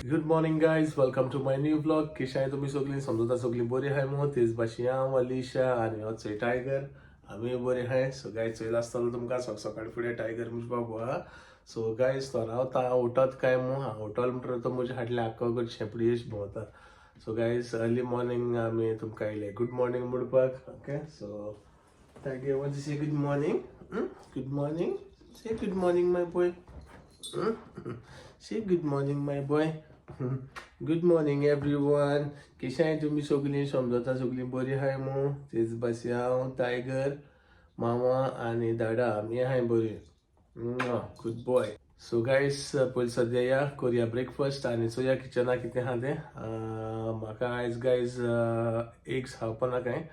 Good morning guys, welcome to my new vlog. कशी तुमी सगळीं? समजता सगळीं बरी आहाय मगो. तेच भाशेन हांव, अलिशा आनी हो चोय टायगर, आमी बरी आहाय. सो गायज, चोयला आसतलो तुमकां सक सकाळ फुडें टायगर म्हजे बाबू आहा. सो गायज, तो रावता हांव उठत काय मू, हांव उठल म्हणटकीर तो म्हज्या फाटल्यान आख्खो घर शेंपडी अशी भोंवता. सो गायज, अर्ली मॉर्निंग आमी तुमकां येयले गूड मॉर्निंग म्हणपाक. Okay, so Tiger, want to say good morning? Good morning. Say good morning, my boy. Say good morning, my boy. Good morning, everyone. कशें तुमी सगळीं? समजता सगळीं बरी आहाय मू. तेच भाशेन हांव, टायगर, मामा आनी दादा, आमी आहाय बरी. Good boy. So guys, पयलीं सद्या या करुया ब्रेकफास्ट आनी चोया किचनाक कितें आहा तें. म्हाका आयज गायज एग्स खावपा ना कांय,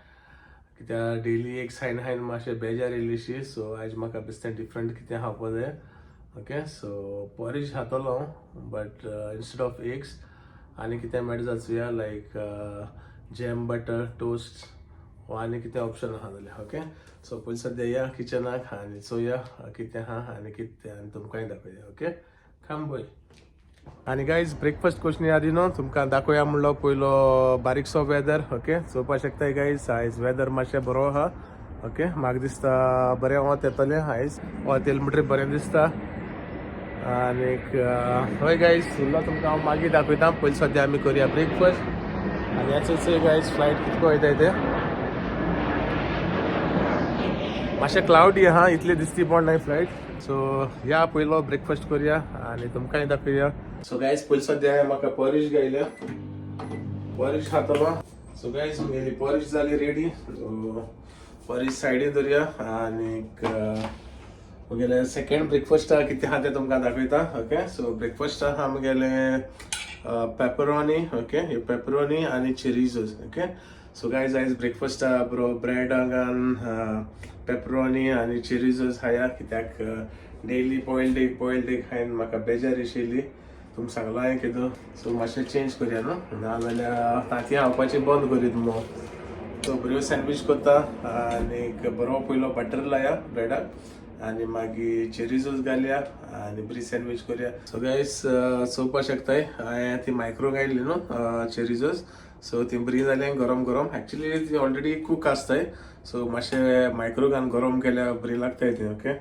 कित्याक डेली एग्स खायन खायन मातशें बेजार येयलीशी. सो आयज म्हाका बेश्टें डिफरंट कितें खावपा जाय. ओके, सो पॉरीज खातलो हांव, बट इन्स्टेड ऑफ एग्स आनी कितें मेळटा जाल्यार चोया, लायक जॅम बटर टोस्ट वा आनी कितें ऑप्शन आहा जाल्यार. ओके, सो पयलीं सद्या या किचनाक आनी चोया कितें आहा आनी कितें आनी तुमकांय दाखोवया. ओके, काम बॉय. आनी गायज, ब्रेकफास्ट करचे आदी न्हू तुमकां दाखोवया म्हणलो पयलो बारीकसो वेदर. ओके, चोवपाक शकताय गायज, आयज वेदर मातशें बरो आहा. ओके, म्हाका दिसता बरें वत येतलें आयज. वत येयलें म्हणटकीर बरें दिसता. आनीक हय गायज, उरलो तुमकां हांव मागीर दाखयता. पयलीं सद्या आमी करुया ब्रेकफास्ट. आनी हेच चोय गायज, फ्लायट कितको वयताय ते. मातशें क्लावडी आहा, इतले दिसती पडनाय फ्लायट. सो या, पयलो ब्रेकफास्ट करुया आनी तुमकांय दाखोवया. सो गायज, पयलीं सद्या म्हाका पॉरीज गायल्या, पॉरीज खातलो. सो गायज, म्हगेली पॉरीज जाली रेडी. सो पॉरीज सायडीन दवरया आनीक म्हगेले सेकंड ब्रेकफास्ट कितें आहा तें तुमकां दाखयता. ओके, सो ब्रेकफास्ट आहा म्हगेले पेपरोनी. ओके, पेपरोनी आनी चेरिजोस. ओके, सो गायज, आयज ब्रेकफास्ट बरो ब्रेडान पेपरोनी आनी चेरिजोस खाया, कित्याक daily boiled egg, boiled egg खायन म्हाका बेजार आशिल्ली. तुमकां सांगलां हांवें कितें. सो मातशें चेंज करया न्हू, नाजाल्यार तांतयां खावपाचें बंद करीत मगो. सो बऱ्यो सँडवीच करता आनीक बरो पयलो बटर लाया ब्रेडाक आनी मागीर चेरिजोस घालया आनी बरी सँडवीच करया. सो गायस, चोवपाक शकताय, हांवें ती मायक्रो घायली न्हू चेरिजोस, सो ती बरी जाली गरम गरम. एक्चुली ती ऑलरेडी कूक आसताय, सो मातशें मायक्रो घालून गरम केल्यार बरी लागताय ती. ओके,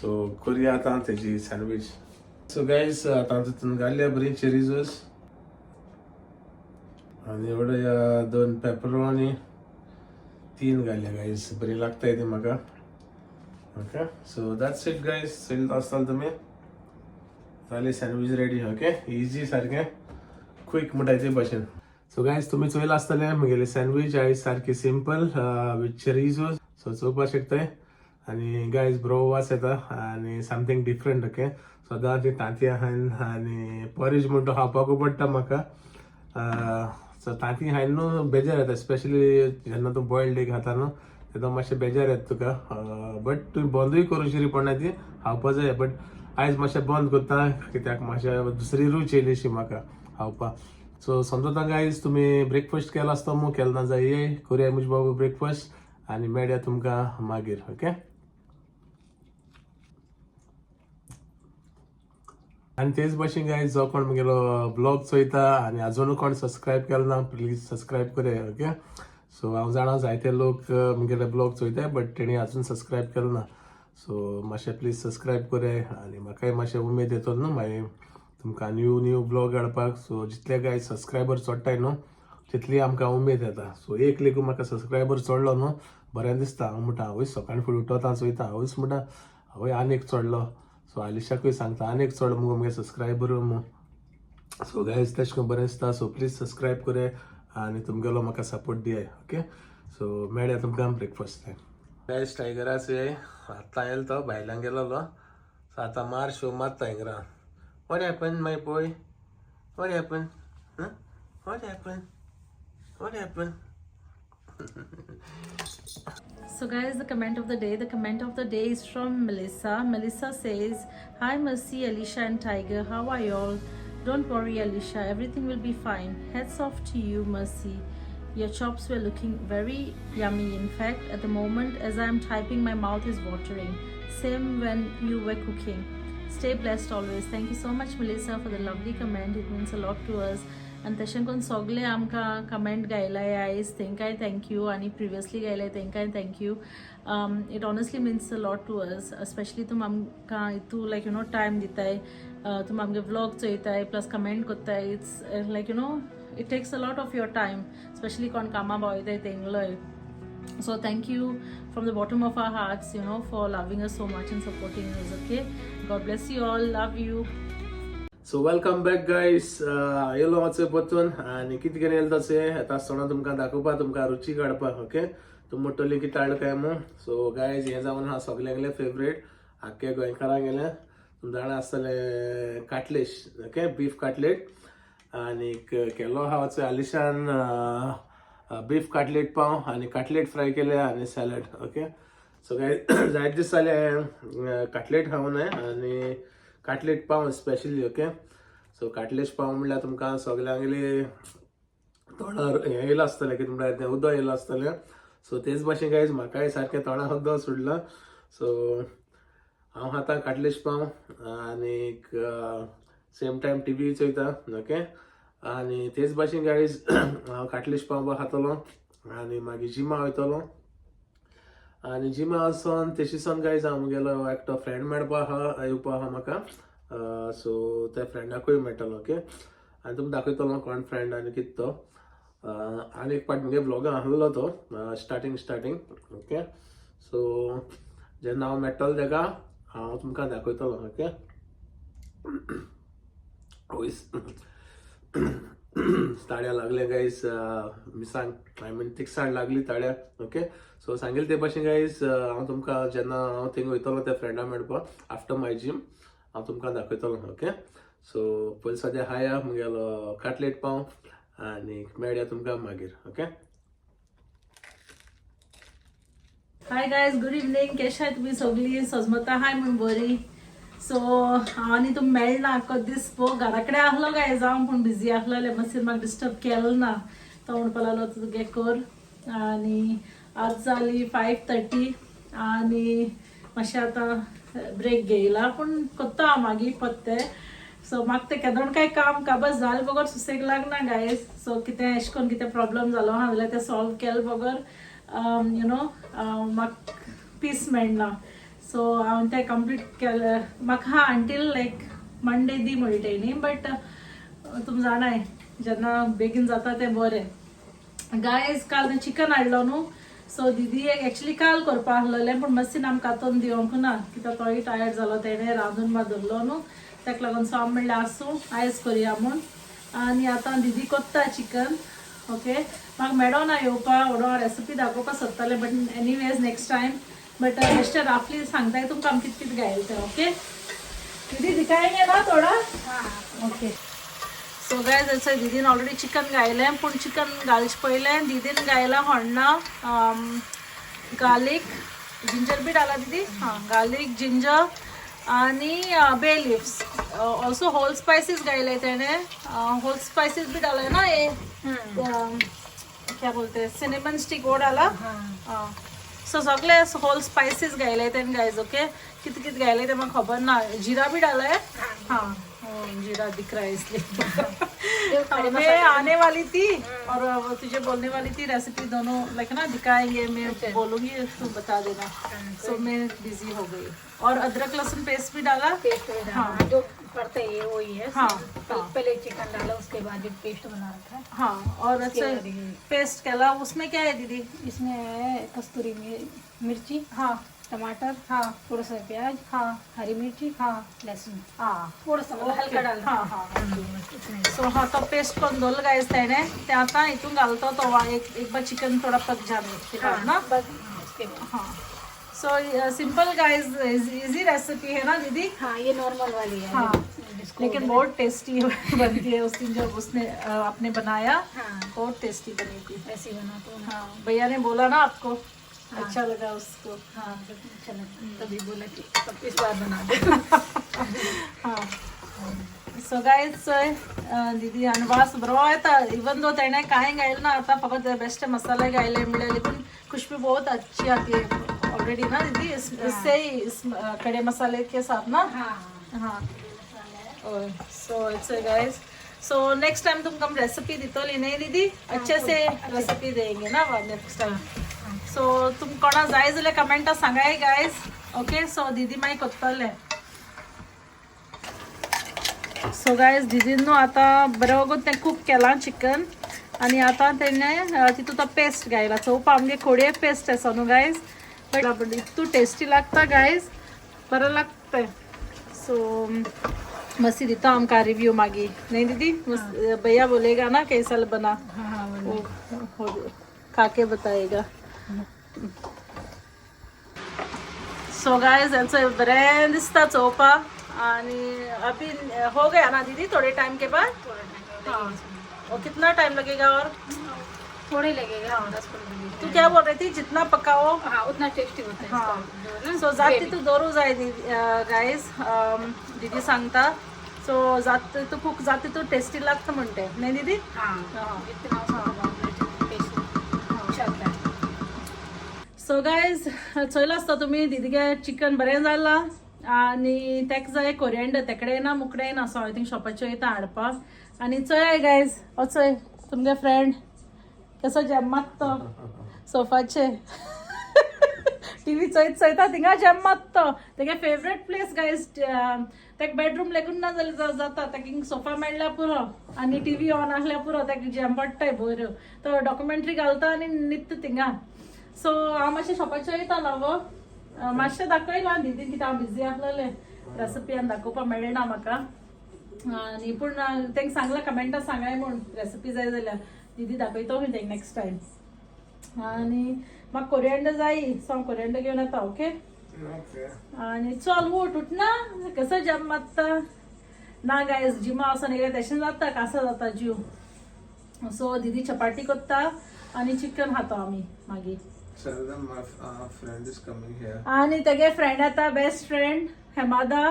सो करुया आतां तेजी सँडवीच. सो गायज, आतां तितून घालया बरी चेरिजोस आनी एवढे दोन पेपरोनी, तीन घालया गायज, बरी लागताय ती म्हाका. Okay, so that's it guys. चोयला आसतलो तुमी, जाली सँडवीच रेडी. ओके, इजी सारकें, क्विक म्हणटाय ते भशेन. सो गायज, तुमी चोयला आसतलें म्हगेली सँडवीच आयज सारकी सिंपल विथ चेरिजोस. सो चोवपाक शकताय. आनी गायज, बरो वास येता आनी समथींग डिफरंट. ओके, सदां ती तांतयां खायन आनी पॉरीज म्हणटा खावपाकूय पडटा म्हाका. सो तांतीं खायन न्हू बेजार येता, स्पेशली जेन्ना तूं बॉयल्ड एग खाता न्हू तेन्ना मातशें बेजार येता तुका. बट तुवें बंदूय करूं शिरी पडना, ती खावपा जाय. बट आयज मातशें बंद करता, कित्याक मातशें दुसरी रूच येयली अशी म्हाका खावपा. सो समजता गायज, तुमी ब्रेकफास्ट केला आसतो मू, केला ना जाय, करुया म्हजे बाबू ब्रेकफास्ट आनी मेळया तुमकां मागीर. ओके, आनी तेच भशेन गायज, जो कोण म्हगेलो ब्लॉग चोयता आनी अजून कोण सबस्क्रायब केलो ना, प्लीज सबस्क्रायब करया. ओके, सो हांव जाणा जायते लोक म्हगेले ब्लॉग चोयताय, बट तेणी अजून सबस्क्रायब केलो ना. सो मातशें प्लीज सबस्क्रायब करया आनी म्हाकाय मातशें उमेद येतलो न्हू मागीर तुमकां न्यू न्यू ब्लॉग हाडपाक. सो जितले गायज सबस्क्रायबर चडटाय न्हू, तितली आमकां उमेद येता. सो एक लेगून म्हाका सबस्क्रायबर चडलो न्हू, बरें दिसता. हांव म्हणटा आवय, सकाळीं फुडें उठोता चोयता, आवयच म्हणटा, आवय आनी एक चडलो. सो आलिशाकूय सांगता, आनी एक चड मुगो मुगे सबस्क्रायबर मू. सो गायज, तेश करून बरें दिसता. सो प्लीज सबस्क्रायब करया आनी तुमगेलो म्हाका सपोर्ट दियाय. ओके, सो मेळया तुमकां ब्रेकफास्ट टायम. गायज, टायगराचो आतां येयलो, तो भायल्यान गेलोलो. सो आतां मार शो मारता हिंगरा. What happen, my boy? What happen? What happen? What happen? So, guys, the comment of the day. The comment of the day is from Melissa. Melissa says, "Hi, Mercy, Alicia, and Tiger. How are you all? Don't worry, Alicia. Everything will be fine. Hats off to you, Mercy. Your chops were looking very yummy. In fact, at the moment, as I am typing, my mouth is watering. Same when you were cooking. Stay blessed always. Thank you so much, Melissa, for the lovely comment. It means a lot to us. आनी तशें करून सगळे आमकां comment गायलाय आयज तेंकांय thank you आनी previously गायलाय तेंकांय thank you. It honestly means a lot to us, specially तुमी आमकां हितू लायक you know time दिताय, तुमी आमगे व्लॉग चोयताय, प्लस कमेंट कोत्ताय. It's like you know it takes a lot of your time, specially कोण कामां पावयताय तेंगलोय. So thank you from the bottom of our hearts, for loving us so much and supporting us. Okay, God bless you all. Love you. So welcome back guys. येयलो मातसो परतून आनी कितें कितें येयलें तशें आतां आसतना तुमकां दाखोवपा, तुमकां रुची काडपाक. ओके, तुमी म्हणटली कितें हाडलें काय म्हूण. सो गायज, हें जावन आहा सगल्यांगलें फेवरेट, आख्खे गोंयकारां गेलें, तुमी जाणा आसतलें, काटलेश. Okay, beef cutlet. आनीक केलो आहा मातसो आलिशान बीफ काटलेट पाव आनी काटलेट फ्राय केले आनी सॅलड. ओके, सो गायज, जायते दीस जाले काटलेट खावूं आनी काटलेट पाव स्पेशली. ओके, सो काटलेट पाव म्हणल्यार तुमकां सगल्यांगेले तोंडार हें येयलां आसतलें, कितें म्हणल्यार तें उदक येयलां आसतलें. सो तेच भाशेन गायज, म्हाकाय सारकें तोंडार उदक सुटलां. सो हांव खाता काटलेश पाव आनीक सेम टायम टीवी चोयता. ओके, आनी तेच भाशेन गायज, हांव काटलेश पाव खातलो आनी मागीर जिमा वयतलो आनी जिमा वचोन तेशीसान गायज, हांव म्हगेलो एकटो फ्रेंड मेळपा आहा, येवपा आहा म्हाका. सो त्या फ्रेंडाकूय मेळटलो. ओके, आनी तुमकां दाखयतलो कोण फ्रेंड आनी कितें तो. आनी एक पाट म्हगे व्लॉगान आहलो तो स्टार्टींग स्टार्टींग. ओके, सो जेन्ना हांव मेळटलो तेका हांव तुमकां दाखयतलो. ओके, वयस ताळ्या लागले गायज, मिसांग, I mean तिकसाण लागली ताळ्या. ओके, सो सांगेल ते भाशेन गायज, हांव तुमकां जेन्ना हांव थिंग वयतलो त्या फ्रेंडा मेळपाक आफ्टर माय जीम, हांव तुमकां दाखयतलो. ओके, सो पयलीं सद्या हाया म्हगेलो काटलेट पाव आनी मेळया तुमकां मागीर. Okay. Hi guys, good evening. केशा तुम्ही सगळी? सजमता हाय म्हूण बरी. सो हांव आनी तुमी मेळना आख्खो दीस पो घरा कडेन आहलो गायज हांव, पूण बिजी आहलोलें मातशें, म्हाका डिस्टर्ब केलो ना. तो म्हणपा लागलो तुगे कर. आनी आज जाली 5:30 आनी मातशें आतां ब्रेक घेयला, पूण कोत्ता हांव मागीर पत्ते. सो म्हाका तें केदोण काय काम काबार जालें बगर सुसेग लागना गायज. सो कितें एशें करून कितें प्रॉब्लम जालो आहा जाल्यार तें सॉल्व केलें बगर you know म्हाका पीस मेळना. सो हांवें तें कंप्लीट केलें म्हाका हा अंटील लायक मंडे दी म्हणटा न्ही, बट तुमी जाणाय जेन्ना बेगीन जाता तें बरें. गायज, काल तें चिकन हाडलो न्हू, सो दिदी एक्चुली काल करपा आहलोलें, पूण मातशें आमकां कातोन दिवंक ना, कित्याक तोय टायर्ड जालो, तेणें रांदून मात धरलो न्हू, ताका लागून. सो हांव म्हणलें आसूं, आयज करया म्हूण. आनी आतां दिदी कोत्ता चिकन. ओके, म्हाका मेळोना येवपा, व्हडो रेसिपी दाखोवपा सोदतालें, but anyways next time. But बेश्टे राफली सांगताय तुमकां आमी कितें कितें घायलें तें. ओके दीदी, दिखाएंगे ना थोडा? ओके. सो गायज, असं दीदीन ऑलरेडी चिकन घायलें, पूण चिकन घालचे पयलें दीदीन घायलां होण्णा, गार्लिक, जिंजर बी डाला दीदी? हां, गार्लिक, जिंजर आणि bay leaves, also whole spices घायले तेणे. होल स्पाइसेस भी डाला है ना? ये क्या बोलते हैं, सिनेमन स्टिक, वो डाला. हाँ, सो सगळे होल स्पाइसेस घायले तेणे गायज. ओके, कित कित घायले ते म्हाका खबर ना. जीरा भी डाला है? हाँ, जीरा दिख रहा है इसलिए. हाँ, मैं आने वाली थी और वो तुझे बोलने वाली थी, रेसिपी दोनों लाइक ना दिखाएंगे, मैं बोलूंगी, तू बता देना. सो मैं बिजी हो गई. और अदरक लहसुन पेस्ट भी डाला? पेस्ट. हाँ। जो पड़ता है वही है। हाँ, पहले चिकन डाला, उसके बाद पेस्ट बना रखा है। हाँ, और उसके अच्छा, बाद पेस्ट केला, उसमें क्या है दीदी? इसमें है कस्तूरी मिर्ची, टमाटर, थोड़ा सा प्याज, हरी मिर्ची, लहसुन, थोड़ा सा, मतलब हल्का डालना। हाँ हाँ सो हाँ, तो पेस्ट करून दवरलो गायज तेणे, ते आतां हितून घालतो तो एक एक बार चिकन थोड़ा पक जाने के बाद ना? बस, हाँ, उसके बाद। हाँ, so simple guys, easy recipe है ना दीदी? हाँ, ये नॉर्मल वाली है। जिसको लेकिन बहुत टेस्टी बनती है। उस दिन जब उसने आपने बनाया, बहुत टेस्टी बनी थी। ऐसे ही बनाते हो ना? हाँ, भैया ने बोला ना आपको, अच्छा लगा उसको। हाँ, अच्छा लगा, तभी बोला कि अब इस बार बना दे। हाँ, सो गायज, दीदी आनी वास बरो येता. इवन दो तेणे कांय घायलें ना, आतां फकत बेश्टे मसाले घायले म्हणल्यार, लेकिन खुशबू बहुत अच्छी आती है ऑलरेडी ना दीदी, इससे ही, इस खड़े मसाले के साथ ना? हाँ। हां, हय. So it's guys, so next time तुमकां रेसिपी दितली न्ही दीदी? अच्छे से रेसिपी देंगे ना नेक्स्ट टाइम. सो तुम कोणा जाय जाल्यार कमेंटा सांगाय गायज. ओके, सो दीदी मागीर कोत्तले. सो गायज, दीदीन न्हू आतां बरें वगत तें कूक केलां चिकन आनी आतां तेणें तितू तो पेस्ट घायला. चोवपा आमगे कोडये पेस्ट आसा न्हू गायज, बट इतू टेस्टी लागता गायज, बरें लागता. सो मस्ती दिता आमकां रिव्यू मागीर नहीं दीदी? भैया बोलेगा ना कैसा बना. हाँ. वो खा के बताएगा. सो गायज, यांचं बरें दिसता चोवपा. आणि अभी हो गया ना दीदी? थोड़े टाइम के बाद. हाँ, और कितना टाइम लगेगा और? थोड़े लगेगा, 10-15 मिनट. तू क्या बोल रही थी, जितना पकाओ हाँ, उतना टेस्टी होता है. हाँ. इसका जो ना सो जात gravy. तितू दवरूं जाय गायज, दीदी सांगता. सो जात तितू कुक जात तितू टेस्टी लागता म्हणटे न्ही दीदी? हाँ. हाँ. जितना उसको टेस्ट अच्छा आता है. सो गायज, चोयला आसता तुमी, दीदीगे चिकन बरें जालां आनी तेका जाय कोरियंडर, तेकडे ना मुकडे ना. सो हांव थिंग शॉपाचेर वयता हाडपाक. आनी चोय गायज, हो चोय तुमगे फ्रेंड कसो जॅम मारता तो सोफाचे. टीव्ही चोयत चोयता थिंगा जॅम मारता तो. तेगे फेवरेट प्लेस गायज. तेका बेडरूम लेगून ना जाल्यार जाता. तेका सोफा मेळ्ळ्या पुरो आनी टीव्ही ऑन आहल्या पुरो, तेका जॅम पडटाय बऱ्यो. तो डॉक्युमेंट्री घालता आनी न्हिदता थिंगा. सो हांव मातशें शॉपाचेर वयता न्हू, मातशें दाखयलां दिदीन, कित्याक हांव बिजी आसलेलें, रेसिपी आनी दाखोवपाक मेळना म्हाका. आनी पूण तांकां सांगलां कमेंटां सांगाय म्हूण रेसिपी जाय जाल्यार दिदी दाखयतो खंय तांकां नेक्स्ट टायम. आनी म्हाका कोरियंडर जाय, सो हांव कोरियंडर घेवन येता. ओके. ओके. आनी चल उठ, उठ ना, कसो जम मारता ना गायज. जिमा वचोन येयलें तशें जाता, कासा जाता जीव. सो दिदी चपाटी कोत्ता आनी चिकन खाता आमी मागीर. Tell them my friend is coming here. आनी तेगे फ्रेंड येता, बेस्ट फ्रेंड हेमादा,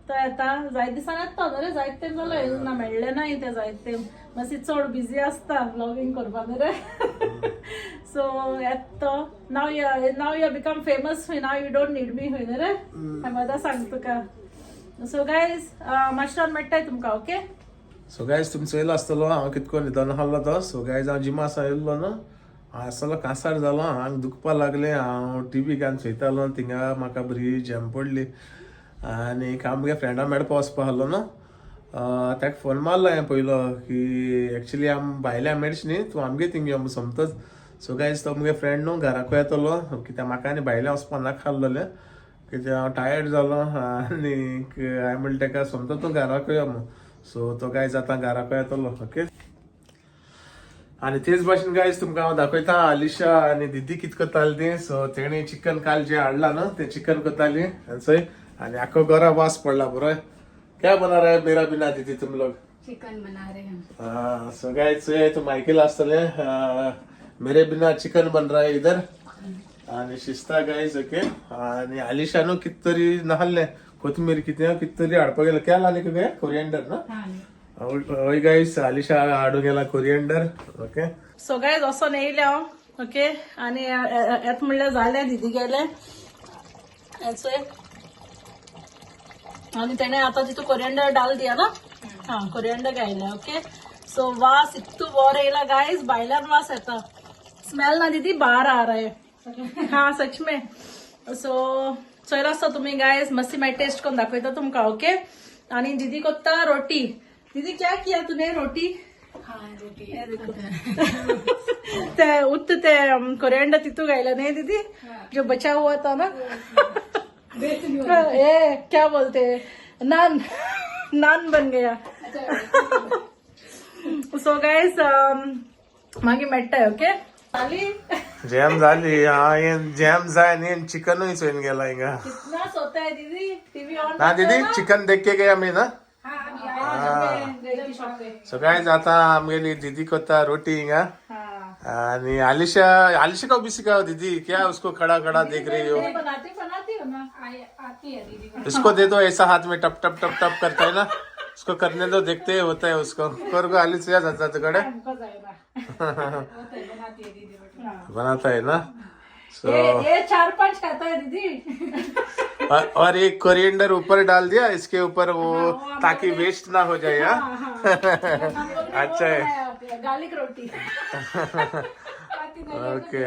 तो येता. जायते दिसान येता न्हू रे, जायते तेम जालो येयलो ना, मेळ्ळें ना तें जायते तेम. मातशी चड बिजी आसता व्लॉगींग करपाक न्हू रे. सो येता तो. Now you become famous खंय, now you don't need me खंय न्हू रे हेमादा, सांग तुका. सो गायज, मातशें मेळटाय तुमकां. ओके. सो गायज, तुमचो येयलो आसतलो हांव कितको न्हिदोन आहलो तो. सो गायज, हांव जिमा आसा येयल्लो न्हू, हांव आसलो कांसार जालो, आंग दुखपा लागलें. हांव टीव्ही घालून चोयतालो, थिंगा म्हाका बरी जॅम पडली. आनी आमगे फ्रेंडा मेळपा वचपा आहलो न्हू, ताका फोन मारलो हांवें पयलो की एक्चुली आम भायल्या मेळची न्ही, तूं आमगे थिंग यो सोमतोच. सो गायज, तो मुगे फ्रेंड न्हू घराकूय येतलो, कित्याक म्हाका आनी भायल्या वचपा नाका आहलोलें, कित्याक हांव टायर्ड जालो. आनी हांवें म्हणलें ताका, सोमतो तूं घराकूय यो म्हूण. सो तो गायज आतां घराकूय येतलो. ओके. आनी तेच भाशेन गायज, तुमकां हांव दाखयता आलिशा आनी दिदी कित करताली ती. सो तेणी चिकन काल जें हाडलां न्हू तें चिकन करताली. आनी चोय, आनी आख्खो घरा वास पडला बरो. क्या बना रहा है मेरा बिना दीदी तुम लोग? चिकन बना रहे हैं. हाँ, सो गाइस, तुम ऐकलं असतले, मेरे बिना चिकन बन रहा है इधर. आणि शिस्ता गाईज. ओके. आणि आलिशा न्हू कित तरी नाहलें, कोथमीर कितें कित तरी हाडपाक गेलो. क्या लाने को गया? कोरिएंडर ना? हाँ. हय गाईज, आलिशा हाडूंक गेला कोरिएंडर. ओके. सो गायज, वचोन येयलें हांव. ओके, आनी येत म्हणल्यार जालें, दिदी गेलें चोय. आनी तेणें आतां तितू कोरियंडर डाल दिया ना. हां, कोरियंडर घायलें. ओके, सो वास इतू बरो येयला गायज, भायल्यान वास येता, स्मेल ना दीदी बाहर आ रहा है. हाँ, सच में. सो चोयला आसता तुमी गायज, मातशी मागीर टेस्ट करून दाखयता तुमकां. ओके. आनी दीदी कोत्ता रोटी. दीदी, क्या किया तूने? रोटी? हाँ, रोटी. हे देखो. ते उत्त ते कोरिएंडर तितू घायला नहीं दीदी, जो बचा हुआ था ना. ए क्या बोलते हैं, नान, नान बन गया. सो गाइस, मागीर मेळटाय. ओके, जाली. जॅम झाली. हा, जॅम जाय आनी चिकनूय चोयन गेला हिंगा. कितना सोता है दीदी, टीवी ऑन. ना दीदी, चिकन देख के गया मी ना. हाँ, गई थी शॉप पे. सो गायज, आता आमगेली दीदी कोत्ता रोटी हिंगा. हाँ. आणि आलिशा, आलिशा का भी सिखाओ दीदी. क्या उसको खड़ा खड़ा देख रही हो? मैं बनाती बनाती हूँ ना. आती है दीदी को. इसको दे दो, ऐसा हाथ में टप टप टप टप करता है ना, उसको करने दो. देखते ही होता है उसको. कर गो आलिशा, जाता तुकडे. हमको जाएगा. होता है, बनाती है दीदी रोटी. बनाता है ना. सो ये चार पांच खाता है दीदी. और एक कोरिएंडर ऊपर डाल दिया इसके ऊपर वो, ताकि वेस्ट ना हो जाए. हाँ? हम लोग ने अच्छा वो है. बनाया, गार्लिक रोटी. ओके.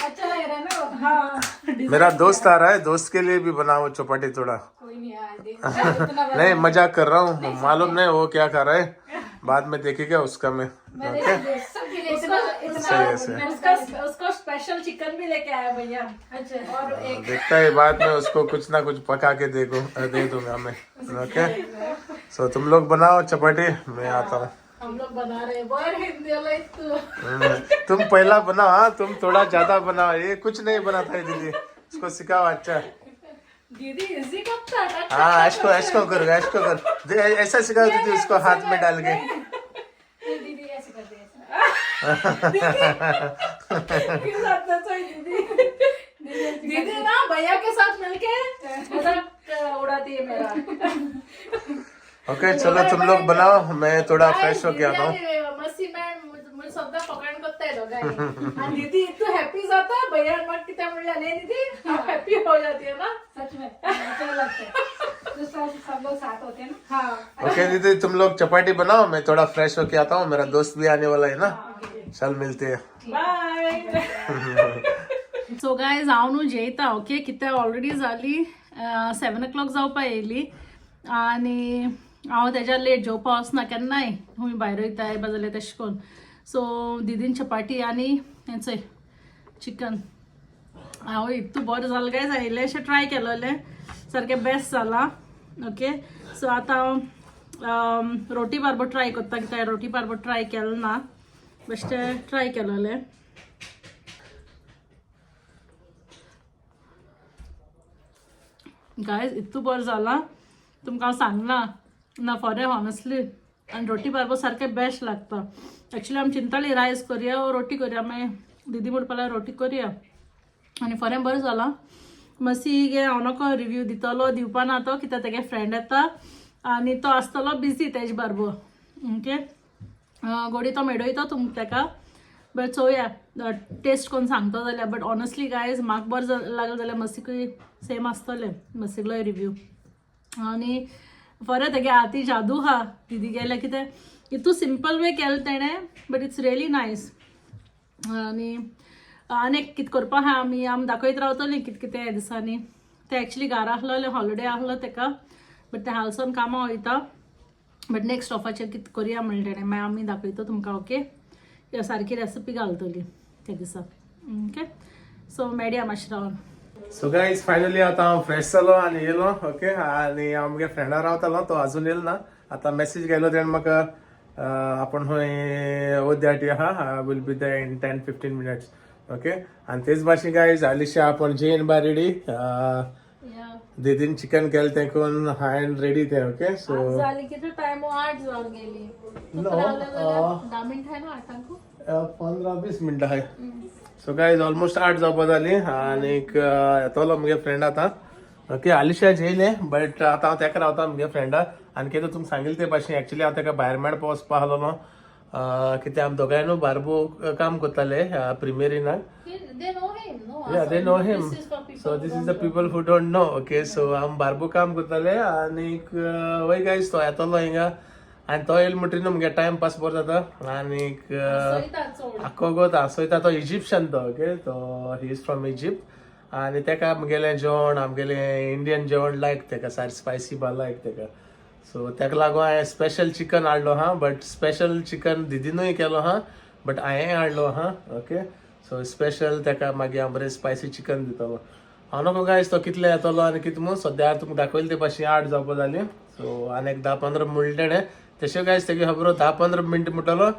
अच्छा लग रहा है ना वो? हाँ. मेरा दोस्त आ रहा है, दोस्त के लिए भी बनाओ चपाती थोड़ा. कोई नहीं आज इतना नहीं, मजाक कर रहा हूँ. मालूम नहीं वो क्या खा रहा है, बाद में देखेगा उसका मैं. ओके. सबके लिए इतना इतना. सही है, सही है. उसका उसको स्पेशल चिकन भी लेके आया भैया. अच्छा. और एक देखता है, बाद में उसको कुछ ना कुछ पका के देखो दे दूंगा मैं. ओके, सो तुम लोग बनाओ चपाती, मैं आता हूँ. हम लोग बना रहे हैं बहुत हिंदी वाला इसको. तुम पहला बनाओ. हाँ, तुम थोड़ा ज्यादा बनाओ. ये कुछ नहीं बनाता है दीदी, इसको सिखाओ. अच्छा. दीदी इजी कब था? हाँ, ऐशको ऐशको करो, ऐशको करो. ऐसा सिखाओ दीदी उसको, हाथ में डाल के. ये दीदी ऐसे कर दे, ऐसे. दीदी दीदी ना भैया के साथ मिलके मजाक उड़ाती है मेरा. ओके, चलो तुम लोग बनाओ, मैं थोड़ा फ्रेश होके आता हूँ. मस्ती मॅम मुळे सद्दां फकाण करताय दोगांय आणि दीदी इतू हॅपी जाता. भैया मग कितें म्हणलें न्ही दीदी, हॅपी हो जाती है ना? सच में अच्छा लगता है जो सब सब लोग साथ होते हैं ना. हाँ. ओके दीदी, तुम लोग चपाती बनाओ, मैं थोड़ा फ्रेश होके आता हूँ. मेरा दोस्त भी आने वाला है ना. चल, मिलते हैं. बाय. सो गायज, हांव न्हू जेयता. ओके, कित्याक ऑलरेडी जाली 7 ओ क्लॉक जावपा येयली आनी हांव तेज्या लेट जेवपा वचना केन्नाय, खंय भायर वयताय बा जाल्यार तेशें करून. सो दिदीन चपाटी आनी हें चोय चिकन. हांव इतू बरें जालें गायज, इल्लेशें ट्राय केलोलें, सारकें बेस्ट जालां. ओके, सो आतां हांव रोटी बारबो ट्राय करता, कित्याक रोटी बारबो ट्राय केलें ना, बेश्टें ट्राय केलोलें. गायज, इतू बरें जालां तुमकां हांव सांगना ना, फॉरें ऑनेस्टली. आनी रोटी बारबो सारकें बेस्ट लागता. एक्चुली आमी चिंताली रायस करया वो रोटी करया, मागीर दिदी म्हणपा लागली रोटी करया. आनी फरें बरें जालां. मातशी गे हांव नको रिव्यू दितलो, दिवपा ना तो, कित्याक तेगे फ्रेंड येता आनी तो आसतलो बिजी तेजे बारबो. ओके, गोडी तो मेडयतो तुमकां तेका, बट चोवया टेस्ट करून सांगता जाल्यार. बट ऑनेस्टली गायज, म्हाका बरें लागलें जाल्यार मस्तीकूय सेम आसतलें मस्तीकलोय रिव्यू. आनी बरें तेगे हाती जादू आहा दिदी गेल्या, कितें इतू सिंपल वे केलें तेणें, बट it's really nice. आनी आनी एक कितें करपा आहा, आमी आमी दाखयत रावतलीं कितें कितें ह्या दिसांनी. तें एक्चुली घरा आसलोलें, हॉलिडे आसलो तेका, बट तें हालसून कामां वयता. बट नेक्स्ट ऑफाचेर कितें करया म्हणलें तेणें, मागीर आमी दाखयता तुमकां. ओके, सारकी रेसिपी घालतली त्या दिसा. ओके, सो मेळया मातशें रावन. सो गाईज, फायनली आता हांव फ्रेश जालो आनी येयलो. ओके, आनी हांव मुगे फ्रेंडा रावतालो, तो अजून येयलो ना. आतां मॅसेज गेलो तेणें म्हाका, आपूण खंय ओद्याटी आहा, will be there in 10-15 minutes. Okay, आनी तेच भाशेन गायज, आलिशा आपूण जेन बा रेडी. दिदीन चिकन केलें तें करून हांवें रेडी तें. ओके, सो जाली कितें टायम, 8 जावन गेली. No, 10 मिनटां ना 8आंकू. 15-20 मिनटां आहाय. सो गायज, ऑलमोस्ट 8 जावपा जाली आनीक येतलो मुगे फ्रेंड आतां. ओके, आलिशा जेयलें, बट आतां हांव तेका रावता मुगे फ्रेंडा. आनी कितें तुमकां सांगिल्लें ते भाशेन, एक्चुली हांव तेका भायर मेळपा वचपा आसलेलो, कितें आमी दोगांय न्हू बारबो काम करताले प्रिमियरीनाक. They know him, no? Yeah, they know him. This is for people So who this is don't the know. people who don't know. Okay, so आम बारबो काम करताले आनीक वय गायज, तो येतलो हिंगा आनी तो येयलो म्हणटरीर न्हू मुगे टायम पास बरो जाता आनीक हसयता चड. आख्खो गोत हांसयता तो. इजिप्शियन तो. ओके, तो he is from Egypt आनी तेका आमगेलें जेवण, आमगेलें इंडियन जेवण लायक तेका, सारकें स्पायसी बा लायक तेका. सो तेका लागून हांवें स्पेशल चिकन हाडलो आहा. बट स्पेशल चिकन दिदीनूय केलो आहा, बट हांवें हाडलो आहा. ओके, सो स्पेशल तेका मागीर हांव बरें स्पायसी चिकन दितलो. हांव नको गायज तो कितले येतलो आनी कितें म्हूण. सद्या तुमकां दाखयलें ते भाशेन 8 जावपा जाली. सो आनी एक 10-15 म्हणलें तेणें. तशें गायज, तेगे खबर 10-15 मिनटां म्हणटलो,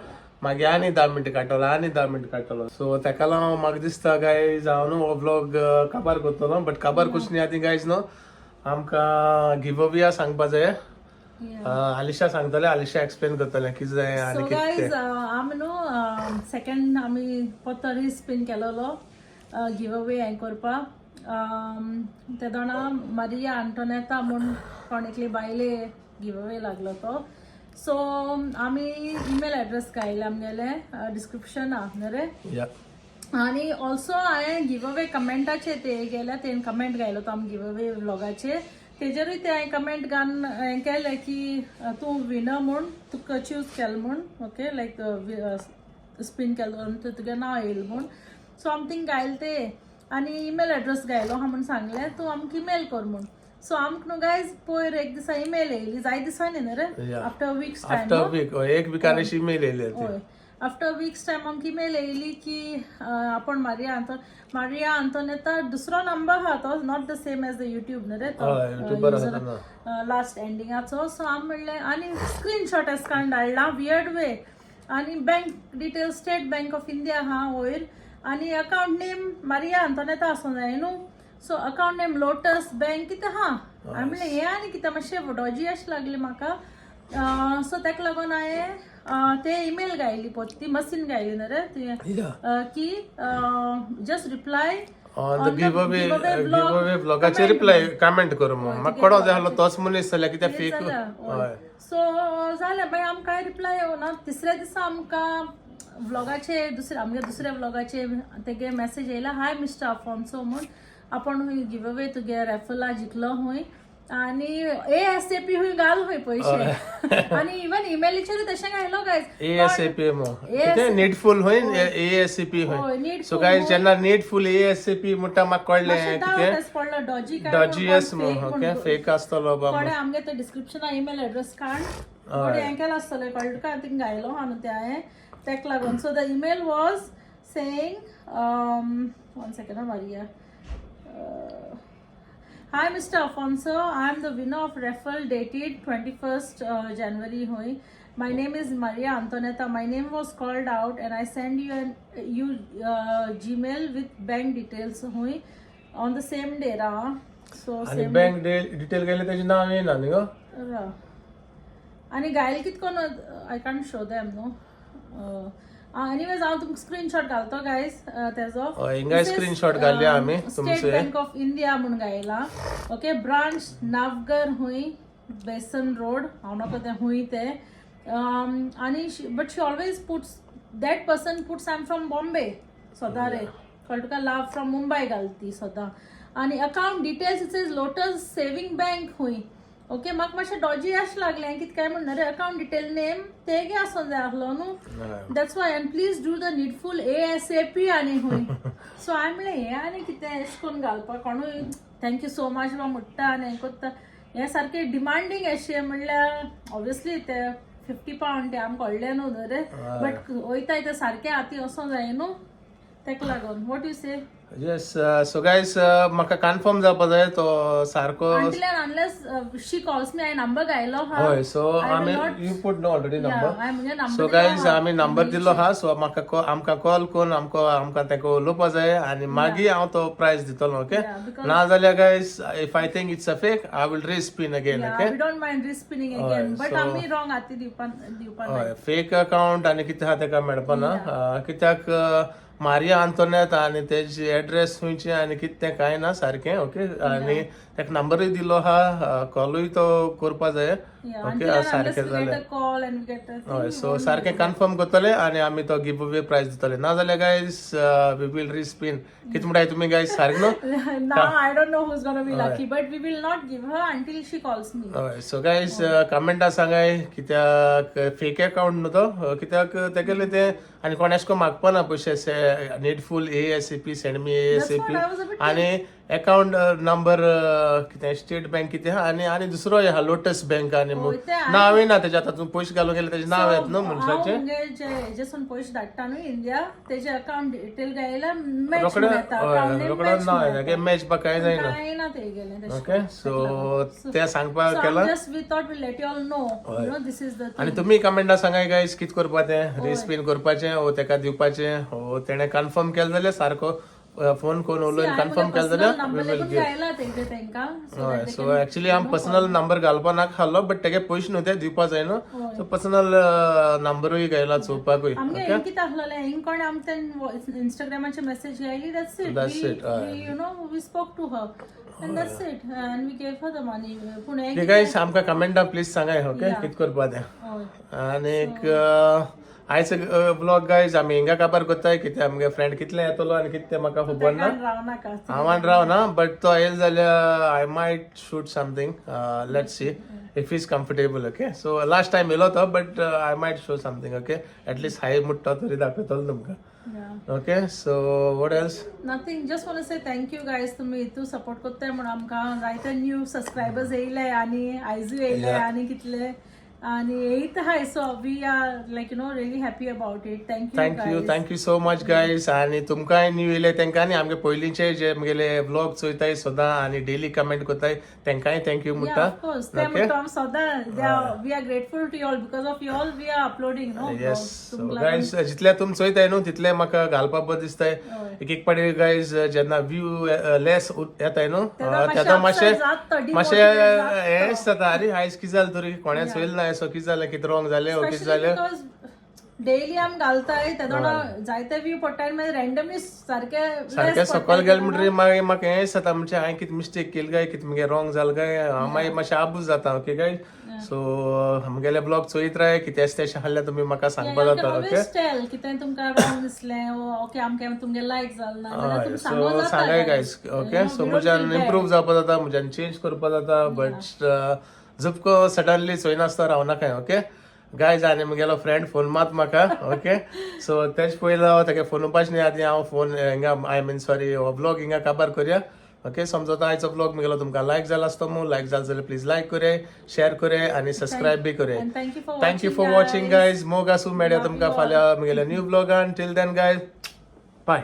मागीर आनी 10 मिनटां काडटलो, आनी 10 मिनटां काडटलो. सो तेका लागून म्हाका दिसता गायज, हांव न्हू हो व्लॉग काबार करतलो. बट काबार करचे न्ही आदी गायज, न्हू आमकां गिव अवे सांगपा जाय. आलिशा सांगतलें, आलिशा एक्सप्लेन करतलें कितें जाय आनी सो कितें गायज, तें. आमी न्हू सेकंड आमी परतो स्पिन केलोलो गिव अवे हें करपाक. तेदोणा मारिया आंटोनेता म्हूण कोण एकली बायले गिव अवे लागलो तो. सो आमी इमेल एड्रेस घायले आमगेले डिस्क्रिप्शना न्ही रे? या. आनी ऑल्सो हांवें गिव अवे कमेंटाचे ते गेल्या तेणें कमेंट घायलो तो आम गिव अवे व्लॉगाचेर, तेजेरूय ते हांवें कमेंट घालून हें केलें की तूं विनर म्हूण, तुका चूज केलें म्हूण, ओके, लायक स्पीन केलो तुगेलें नांव येयलें म्हूण. सो आम थिंग घायलें ते आनी इमेल एड्रेस घायलो आहा म्हूण सांगलें, तूं आमकां इमेल कर म्हूण. सो आमकां न्हू गायज पयर एक दिसा इमेल येयली, जाय दिसांनी न्हू रे, after weeks time. After week, एक विकान अशी इमेल येयली ती. हय, आफ्टर वीक्स टायम आमकां इमेल येयली की आपण मारिया आंतोनेता, दुसरो नंबर आहा तो, not the same as the YouTube न्हू रे. हय, युट्यूबार आसा तो ना. लास्ट एंडिंगाचो. सो आमी म्हणलें आनी स्क्रीनशॉट एस काडून धाडला वियर्ड वे आनी bank details state bank of India आहा वयर आनी अकावंट नेम मारिया आंतोनेता आसूं जाय न्हू. So account name lotus bank कितें आहा. हांवें म्हणलें हें आनी कितें मातशें डॉजी अशें लागलें म्हाका. सो ताका लागून हांवें ते इमेल घायली, पोत ती मशीन घायली न्हू रे तुवें की just reply on the give away, give away व्लॉगाचे reply comment कर म्हूण. म्हाका कोडो जाय आसलो तोच मनीस जाल्यार कित्याक फेक. हय. सो जालें मागीर आमकां रिप्लाय येवना. तिसऱ्या दिसा आमकां व्लॉगाचे दुसरे, आमगे दुसऱ्या व्लॉगाचे तेगे मॅसेज येयला, हाय मिस्टर अफोन्सो म्हूण, आपूण हुंय गिव अवे तुगे रेफला जिखलो हुंय आनी एएसएपी हुंय घाल हुंय पयशे. आनी इवन इमेलीचेरूय तशें घायलो guys. A S A P कितें नीडफुल होय, ए एस ए पी हय, होय. needful. So guys, जेन्ना needful A S A P म्हणटा म्हाका कळ्ळें कितें पडलो डॉजी. डॉजियस म्हूण, ओके, फेक आसतलो बा. कोणे आमगे ते डिस्क्रिप्शना ईमेल एड्रेस काड कोणे हें केलां आसतलें, कळ्ळें तुका, थिंग घायलो आहा न्हू तें हांवें तेका लागून. So the email was saying, one second Maria. Hi Mr. Afonso, I am the winner of raffle dated 21st January. Hoi. My name is Maria Antonetta. My name was called out and I send you an you Gmail with bank details hoi on the same day. Ra. So आनी same bank detail गेले तेजें नांव येयना न्ही गो. रा. आनी घायल कित कोन I can't show them no. Anyways हांव तुमकां स्क्रीनशॉट घालतो गायज तेजो. हय, हिंगाय screenshot घालया आमी स्टेट तुमचे. बँक ऑफ इंडिया म्हूण घायला, ओके, ब्रांच नावगर हुंय, बेसन रोड, हांव नाका तें हुंय तें. आनी but she always puts, that person puts I am from Bombay सदां रे, कळ्ळें तुका, लव फ्रॉम मुंबय घालता ती सदां. आनी account details it is Lotus saving bank हुंय, ओके. म्हाका मातशें डॉजी अशें लागलें, कितें काय म्हणना रे, अकावंट डिटेल नेम तेगे आसूं जाय आसलो न्हू. That's why, and please do the needful ASAP आनी हुंय. सो हांवें म्हणलें हें आनी कितें एशें करून घालपाक कोणूय thank you so much बा म्हणटा आनी हें कोत्ता, हें सारकें डिमांडींग अशें म्हणल्यार ऑब्वियसली ते 50 पावंड ते आमकां कळ्ळें न्हू न्हू रे, बट वयताय ते सारकें आती वचों जाय न्हू तेका लागून. What you say? Yes, so guys, म्हाका कन्फर्म जावपा जाय तो सारको. Until and unless she calls me, हांवें नंबर घायलो हा. हय, सो I will आमी not- you put no already number. हांवें म्हजे नंबर. सो गायज, आमी नंबर दिलो आहा. सो म्हाका आमकां कॉल करून आमकां ताका उलोवपा जाय आनी मागीर हांव तो प्रायज दितलो, ओके. Yeah, because- ना जाल्यार guys, if I think it's a fake, I will respin again, okay. We don't mind respinning again, but so- आमी रॉंग आती दिवपा दिवपा. हय, फेक अकाउंट आनी कितें आहा तेका मेळपा ना, कित्याक मारिया आंतोनेत आनी तेजी एड्रेस खंयची आनी कितें तें कांय ना सारकें, ओके. आनी तेका नंबरूय दिलो आहा, कॉलूय तो करपा जाय. Yeah, okay, until and unless सारकें we get जालें a call and we get a thing, हय we so won't. सारकें कन्फर्म करतले आनी आमी तो गिव अवे प्रायज दितले. ना जाल्यार गायज, we will रिस्पीन. कितें म्हणटाय तुमी गायज, सारकें न्हू? Now I don't know who's gonna be lucky, but we will not give her until she calls me. हय, सो गायज, कमेंटा सांगाय, कित्याक फेक अकाउंट न्हू तो, कित्याक तेगेले तें आनी कोण एशें कोन्न मागपा ना पयशे, needful ASAP, send me ASAP. What I was a bit आनी अकाउंट नंबर कितें स्टेट बँक कितें आहा आनी आनी दुसरो आहा लोटस बँक आनी हय, ते नांव येना तेजें. आतां तूं पयशे घालूंक गेल्यार तेजें नांव येता न्हू हांव मनशाचें. मुगे जे हेजेसून पयशे धाडटा न्हू इंडिया, तेजे अकाउंट डिटेल घायल्यार मॅच रोखडें येता, अकाउंट हय, नेम रोखडो मॅच. नांव येता, मॅच बा कांय जायना. कांय ना ते गेलें तशें. ओके, सो तें सांगपाक So केलां. I'm just, we thought we'll let you all know. You know, this is the आनी thing. तुमी कमेंटा सांगाय गायज, कितें करपा तें, रिस्पीन करपाचें ओ तेका दिवपाचें ओ तेणें कन्फर्म केलें जाल्यार, सारको फोन करून उलोवन कन्फर्म केलें जाल्यार नंबर we will लेगून give. घायला तेजे तेंका so हय that they so can, actually आमी पर्सनल नंबर घालपा नाका खालो, बट तेगे पयशे न्हू ते दिवपा जाय न्हू, सो पर्सनल नंबरूय घायला चोवपाकूय. आमगे ओके. हिंग कितें आसलेलें, हिंग कोणें आमकां इंस्टाग्रामाचेर message घायली, that's it. That's it, हय. We spoke to her and that's it, and we gave her the money. पूण हें गायज, आमकां कमेंटा प्लीज सांगाय, ओके, Yeah. कितें करपा तें. हय. आनीक आयज ब्लॉग गायज आमी हिंगा काबार करताय, कित्याक आमगे फ्रेंड कितले येतलो आनी कितें म्हाका खबर ना. राव नाका. हांवान राव ना, बट तो येयलो जाल्यार I might shoot something. Let's see if is comfortable, okay? So last time येयलो तो, but I might show something, okay? At least hi मुट्टो तरी दाखयतलो तुमकां. Okay, so what else? Nothing, just want say thank you guys. तुमी इतू support करताय म्हणून आमकां जायते न्यू सबस्क्रायबर्स येयले आनी आयजूय येयले आनी कितले आनी येयत आहाय. So we are like really happy about it. Thank you. Thank you, thank you so much guys. आनी तुमकांय न्यू येयले तेंकां आनी आमगे पयलींचे जे आमगेले व्लॉग चोयताय सदां आनी डेली कमेंट करताय तेंकांय thank you म्हणटा. ऑफ कोर्स, ते म्हणटा आमी सदां, we are grateful to all because of all we are uploading, no? Yes guys, जितले तुम चोयताय न्हू तितले म्हाका घालपा बरें दिसताय. एक एक पाटी गायज, जेन्ना व्यू लेस येताय न्हू तेन्ना मातशें मातशें हेंच जाता, अरे आयज कितें जालें तरी, कोणें चोयलें ना, असो कितें जालें, कितें रॉंग जालें, कितें जालें. Because daily आमी घालताय तेदोणा जायते व्यू पडटाय, मागीर रँडमली सारके सारकें सकयल गेलें म्हणटरीर मागीर म्हाका हें जाता, म्हणजे हांवें कितें मिस्टेक केली काय, कितें मुगे रॉंग जालें काय, हांव मागीर मातशें आबूज जाता. ओके गायज, सो आमगेले ब्लॉग चोयत राय, कितें आसा तें आहल्यार तुमी म्हाका सांगपा जाता, ओके? ऑलवेज टेल कितें तुमकां रॉंग दिसलें, ओके, आमकां तुमगे लायक जालें ना जाल्यार तुमी सो सांगो जाता. सांगाय गायज, ओके? सो म्हज्यान इम्प्रूव जावपा जाता, म्हज्यान चेंज करपा जाता, बट जुपको सडनली चोयनासतना रावनाकाय, ओके गायज? आनी म्हगेलो फ्रेंड फोन मात म्हाका, ओके? सो तेच पयलो हांव तेका फोन उपाश न्ही, आदी हांव फोन हिंगा, I mean sorry, हो ब्लॉग हिंगा काबार करया, ओके? समजता आयचो ब्लॉग म्हगेलो तुमकां लायक जाला आसतो मू. लायक जाला जाल्यार प्लीज लायक करया, शेअर करया आनी सबस्क्रायब बी करया. And thank you for thank you for watching guys. मोग आसूं, मेळया तुमकां फाल्यां म्हगेल्या new ब्लॉगान. Till then guys, bye.